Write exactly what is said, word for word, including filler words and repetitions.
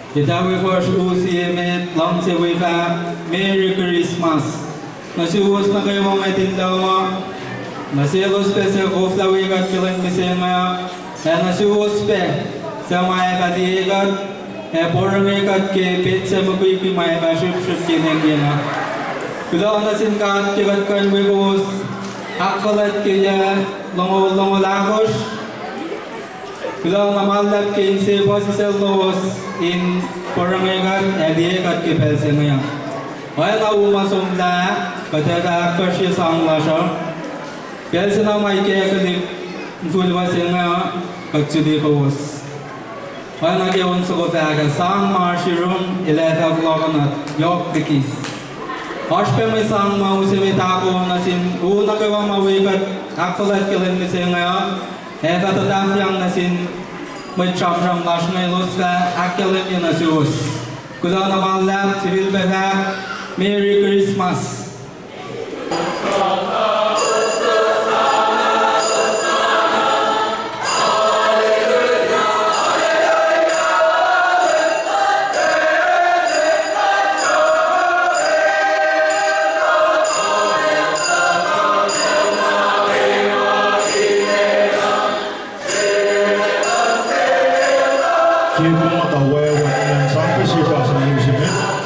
Ke tawi fuhsr u sie met, luhngse wi fahk Merry Christmas nuh suwos nuh kwewa met in luhma, nuh selos pac suc koflah wi kuht ke lwen mihsenge, ac nuh suwos pac suc ma ac fah liye kuht ac poronge kuht ke petsac mukwikwi ma ac fah srihpsrihpkihn engyeng uh. Kuloh nuh sin God ke kuht kuh in wi kowos ahkfuhlwact ke yac longoul longoul ahkosr. Kuloh na ma luhlahp ke inse puhsisacl lowos in poronge kuht ac liye kuht ke pacl se inge uh. Oacna u ma somlah, kuht ac fah ahkfahsrye sang lasr uh. Pacl se na ma ikackihn infulwa se inge uh, kuht suli kowos. Oacna ke on soko fahk ah, sang ma oasr yurum el ac fah fohlohkohnuh yohk liki. Oasr pac mwe sang ma use met ahkolah nuh sin u nuh kwewa ma wi kuht ahkfuhlwact ke lwen mihsenge uh, ac fah tuhtahfyang nuh sin mwet sramsram lasr inge elos fah ahkkahlwemye nuh suwos. Kuloh na ma luhlahp, sifilpac fahk Merry Christmas. Ke kom muhta wacwack ngan sang pac sie puhs in lusen met.